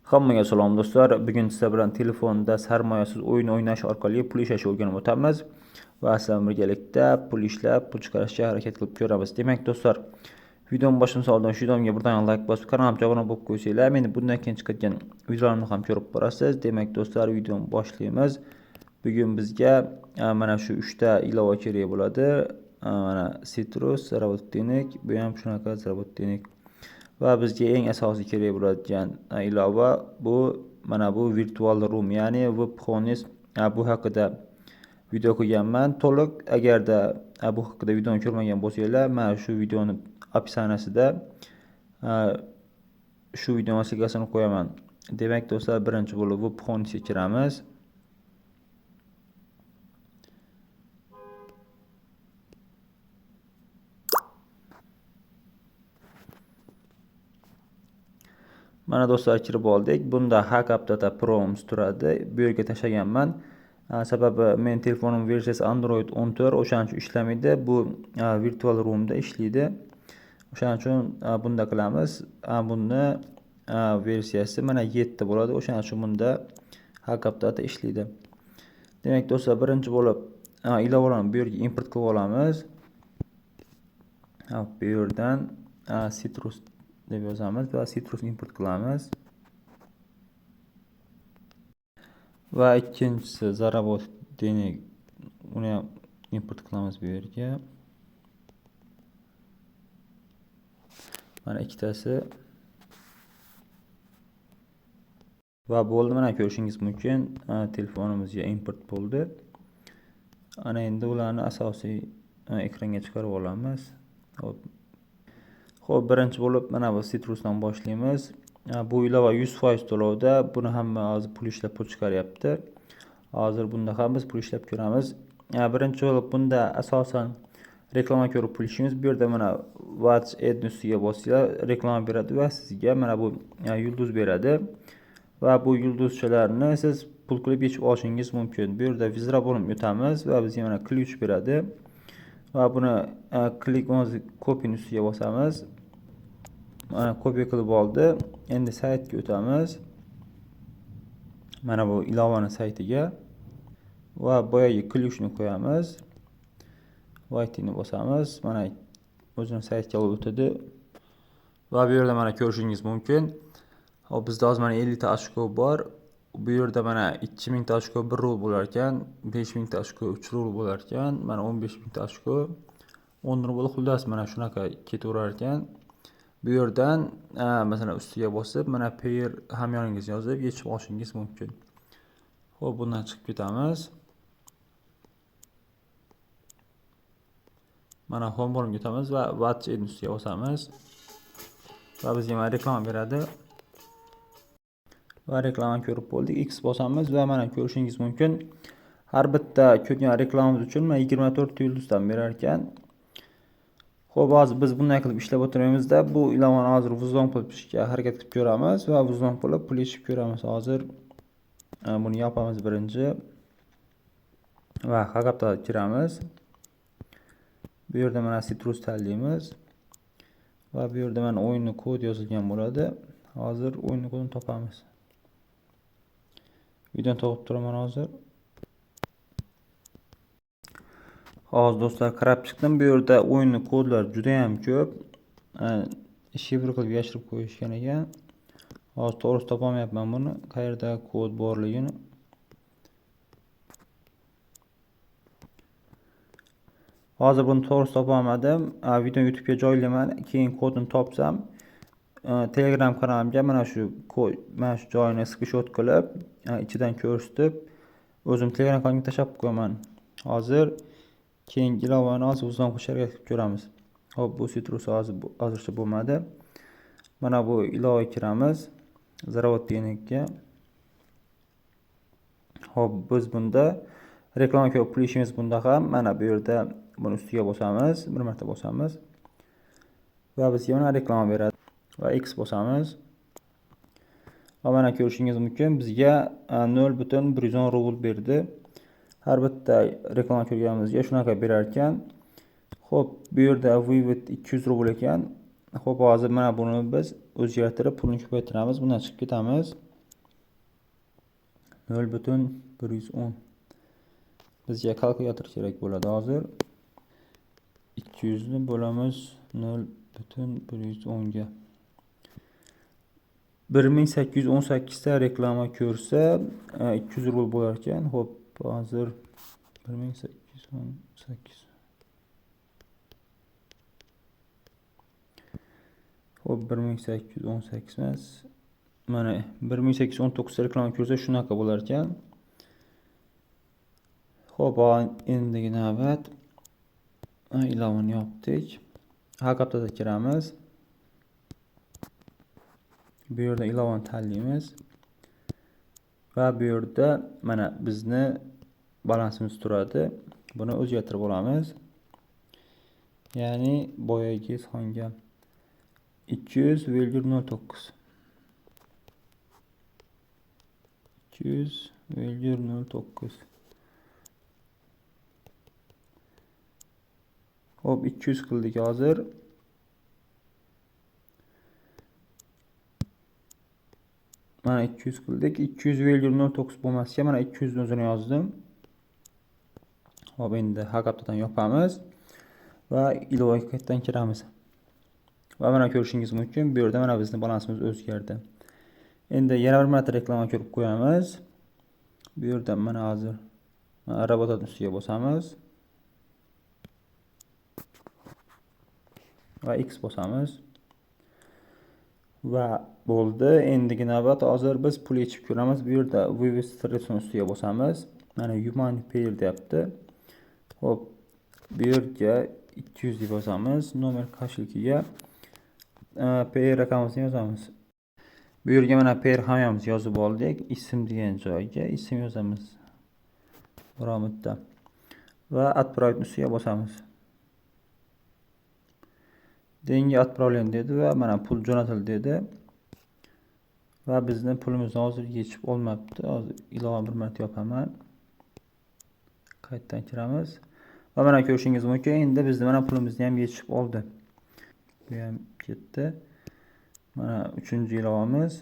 Hammaga salom do'stlar. Bugun sizlar bilan telefonda sarmoyasiz o'yin o'ynash orqali pul ishlashni o'rganib o'tamiz va sizlar bilan birgalikda pul ishlab, pul chiqarishga harakat qilib ko'ramiz. Demak do'stlar, videoni boshlamasi oldin shu videomga bir dona like bosib, kanalimga obuna bo'lib qo'ysanglar, meni bundan keyin chiqadigan videolarimni ham ko'rib borasiz. Demak do'stlar, videoni boshlaymiz. Bugun bizga mana shu 3 ta ilova kerak bo'ladi. Mana Citrus, Zaработник, bu ham shunaqa Zaработник. Va bizga eng asosiy kerak bo'ladigan ilova bu mana bu Virtual Room, ya'ni Webhonis. Bu haqida video qilganman to'liq. Agarda bu haqida videoni ko'rmagan bo'lsanglar, mana shu videoni описаниесida shu videoni ссылкасini qo'yaman. Demak do'stlar, birinchi bo'lib Webhonisga kiramiz. Mana do'stlar, kirib oldik. Bunda HackAppData Pro'miz turadi. Bu yerga tashlaganman. Sababi men telefonim versiyasi Android 14, o'shaning uchun ishlamaydi. Bu Virtual Room'da ishlaydi. O'shaning uchun bunda qilamiz. Buni versiyasi mana 7 bo'ladi. O'shaning uchun bunda HackAppData ishlaydi. Demak do'stlar, birinchi bo'lib ilovalarni bu yerga import qilib olamiz. Bu yerdan Citrus deb yozamiz va Citrus import qilamiz. Va ikkinchisi Zaработник, uni ham import qilamiz bu yerga. Mana ikkitasi. Va bo'ldi, mana ko'rishingiz mumkin, telefonimizga import bo'ldi. Ana endi ularni asosiy ekranga chiqarib olamiz. Hop. Xo'p, birinchi bo'lib mana bu Citrusdan boshlaymiz. Bu ilova 100% to'lovda. Buni hamma hozir pul ishlab pul chiqaryapti. Hozir bunda ham biz pul ishlab ko'ramiz. Birinchi bo'lib bunda asosan reklama ko'rib pul ishlaymiz. Bu yerda mana Watch Ad ustiga bossanglar reklama beradi va sizga mana bu yulduz beradi. Va bu yulduzchalarni siz pul qilib yechib olishingiz mumkin. Bu yerda Vizra bo'lib o'tamiz va bizga mana ключ beradi. Va buni klik copy ustiga bosamiz. Mana kopiya qilib oldi. Endi saytga o'tamiz. Mana bu ilovani saytiga va boyagi ключni qo'yamiz. White'ni bosamiz. Mana o'zini saytga olib o'tadi. Va bu yerda mana ko'rishingiz mumkin. Hop, bizda hozir mana 50 ta ochko bor. Bu yerda mana 2000 ta ochko 1 rubl bo'lar ekan, 5000 ta ochko 3 rubl bo'lar ekan, mana 15000 ta ochko 10 rubl, xullas mana shunaqa ketaverar ekan. Bu yerdan masalan ustiga bosib, mana Payeer hamyoningizni yozib yechib olishingiz mumkin. Xo'p, bundan chiqib ketamiz. Mana home bo'limga o'tamiz va Watch Ad ustiga bosamiz. Va bizga mana reklama beradi. Va reklamani ko'rib bo'ldik. X bosamiz va mana ko'rishingiz mumkin. Har bitta ko'rgan reklamamiz uchun mana 24 yulduzdan berar ekan. Xo'p, hozir biz bunday qilib ishlab o'tirmaymizda, bu ilovani hozir vzlom qilib ishga harakat qilib ko'ramiz va vzlom qilib pul yechib ko'ramiz. Hozir buni yopamiz birinchi va HackAppda kiramiz. Bu yerda mana Citrus tanlaymiz va bu yerda mana o'yinni kod yozilgan bo'ladi. Hozir o'yinni kodini topamiz. Videoni topib turaman hozir. Hozir do'stlar qarab chiqdim. Bu yerda o'yinni kodlari juda ham ko'p. Shifr qilib yashirib qo'yishgan ekan. Hozir to'g'risi topolmayapman buni, qayerda kod borligini. Hozir buni to'g'risi topolmadim. Videoni YouTube'ga joylayman. Keyin kodini topsam, Telegram kanalimga mana shu mana shu joyini screenshot qilib, ichidan ko'rsatib, o'zim Telegram kanalimga tashlab qo'yaman. Hozir keyingi ilovani hozir uzun qo'sharga qilib ko'ramiz. Xo'p, bu Citrus hozir hozircha bo'lmadi. Mana bu ilovaga kiramiz. Zaработникka. Xo'p, biz bunda reklama ko'rib pul ishimiz bunda ham mana bu yerda buni ustiga bosamiz, bir marta bosamiz. Va bizga mana reklama beradi. Va X bosamiz. Va mana ko'rishingiz mumkin, bizga 0.110 rubl berdi. Har bitta reklama ko'rganimizga shunaqa berar ekan. Xo'p, bu yerda вывод 200 rubl ekan. Xo'p, hozir mana buni biz o'zgartirib pulni ko'paytiramiz. Bundan chiqib ketamiz. 0.110. Bizga kalkulyator kerak bo'ladi hozir. 200 ni bo'lamiz 0.110 ga. 1818 ta reklama ko'rsa 200 rubl bo'lar ekan. Xo'p, hozir 1818. Xo'p, 1818 emas. Mana 1819 ta reklama ko'rsa shunaqa bo'lar ekan. Xo'p, endigi navbat ilovani yopdik. Hakaptada kiramiz. Bu yerda ilovani tanlaymiz. Va bu yerda mana bizni balansimiz turadi. Buni o'zgartirib olamiz. Ya'ni boyagi songa 200,09. 200,09. Hop, 200 qildik hozir. Mana 200 qildik. 200,09 bo'lmasga mana 200 ni o'zini yozdim. Hop, endi hakaptadan yopamiz va ilovaga qaytadan kiramiz. Va mana ko'rishingiz mumkin, bu yerda mana bizning balansimiz o'zgardi. Endi yana bir marta reklama ko'rib qo'yamiz. Bu yerda mana hozir robotning ustiga bosamiz. Va X bosamiz. Va bo'ldi. Endigi navbat hozir biz pul yechib ko'ramiz. Bu yerda Вывести ustiga bosamiz. Mana Human Payer deyapti. Xo'p, bu yerga 200 deb yozamiz. Nomer koshelkiga Payer raqamimizni yozamiz. Bu yerga mana Payer hamyamiz yozib oldik. Ism degan joyga ism yozamiz. Biror. Va отправить ustiga bosamiz. Деньги отправлен dedi va mana pul jo'natildi dedi. Va bizni pulimizni hozir yechib olmabdi. Hozir ilova bir marta yopaman. Qaytadan kiramiz. Va mana ko'rishingiz mumkin, endi bizni mana pulimizni ham yechib oldi. Bu ham ketdi. Mana 3-ilovamiz.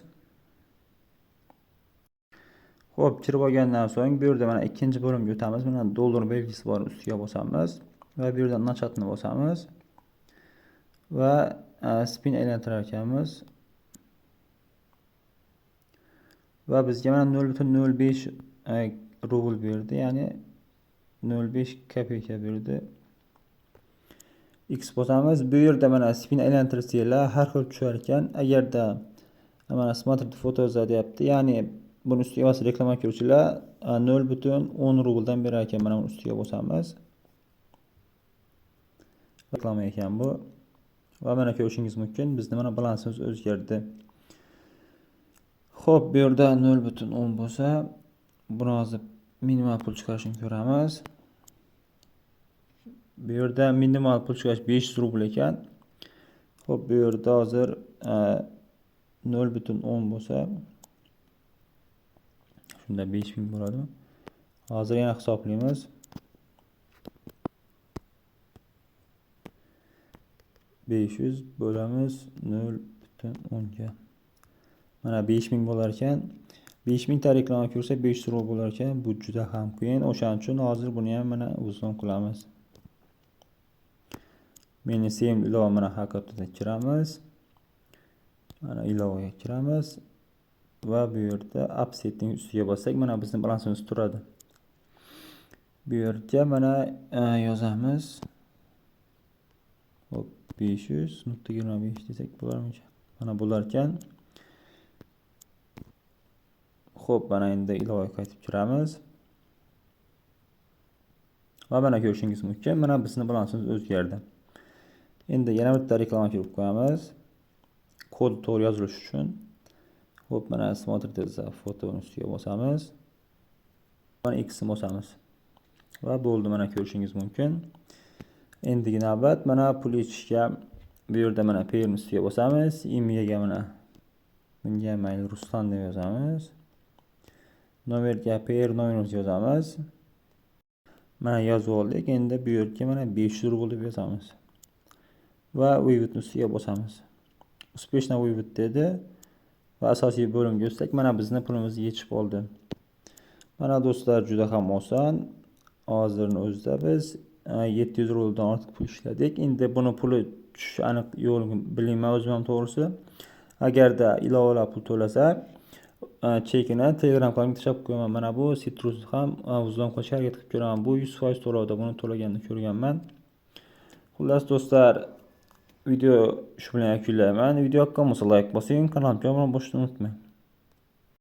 Xo'p, kirib olgandan so'ng bu yerda mana 2-bo'limga o'tamiz. Mana dollar belgisi bor, ustiga bosamiz va bu yerdan nachatni bosamiz. Va spin aylantirar ekanmiz. Va bizga mana 0.05 rubl berdi, ya'ni 0.5 kopeyka berdi. X bosamiz. Bu yerda mana spin aylantirsanglar har xil tushar ekan. Agarda mana смотрите foto deyapti, ya'ni buni ustiga bosib reklama ko'ruvchilar 0.10 rubldan berar ekan. Mana buni ustiga bosamiz. Reklama ekan bu. Va mana ko'rishingiz mumkin, bizni mana balansimiz o'zgardi. Xo'p, bu yerda 0.10 bo'lsa, buni hozir minimal pul chiqarishini ko'ramiz. Bu yerda minimal pul chiqarish 500 rubl ekan. Xo'p, bu yerda hozir 0.10 bo'lsa, shunda 5000 bo'ladimi? Hozir yana hisoblaymiz. 500 bo'lamiz 0.10 ga. Mana 5000 bo'lar ekan. 5000 ta reklama ko'rsa 500 rubl bo'lar ekan. Bu juda ham qiyin. O'shaning uchun hozir buni ham mana uzun qilamiz. Meni sevimli ilova mana hakaptada kiramiz. Mana ilovaga kiramiz va bu yerda app setting ustiga bossak, mana bizning balansimiz turadi. Bu yerga mana yozamiz. Hop, 500.25 desak bo'larmikan? Mana bo'lar ekan. Xo'p, mana endi ilovaga qaytib kiramiz. Va mana ko'rishingiz mumkin, mana bizning balansimiz o'zgardi. Endi yana bitta reklama kirib qo'yamiz. Kod to'g'ri yozilishi uchun. Xo'p, mana смотрите за foto ustiga bosamiz. Mana X ni bosamiz. Va bo'ldi, mana ko'rishingiz mumkin. Endigi navbat mana pul yechishga bu yerda mana Payer ustiga bosamiz. Imiyaga mana bunga mayli Ruslan deb yozamiz. Nomerga Payer nomerimizni yozamiz. Mana yozib oldik. Endi bu yerga mana 500 rubl deb yozamiz. Va вывод ustiga bosamiz. Uspeshno вывод dedi. Va asosiy bo'limga o'tsak, mana bizni pulimizni yechib oldi. Mana do'stlar, juda ham oson. Hozirni o'zida biz 700 rubldan ortiq pul ishladik. Endi buni puli tushishi aniq yo'lini bilmayman o'zim ham to'g'risi. Agarda ilovalar pul to'lasa, chekini Telegram kanalimga tashlab qo'yaman. Mana bu Citrus ham взлом qilishga harakat qilib ko'raman. Bu 100% to'lovda, buni to'laganini ko'rganman. Xullas do'stlar, video shu bilan yakunlayman. Video yoqqan bo'lsa, layk bosing, kanalimga obuna bo'lishni unutmang.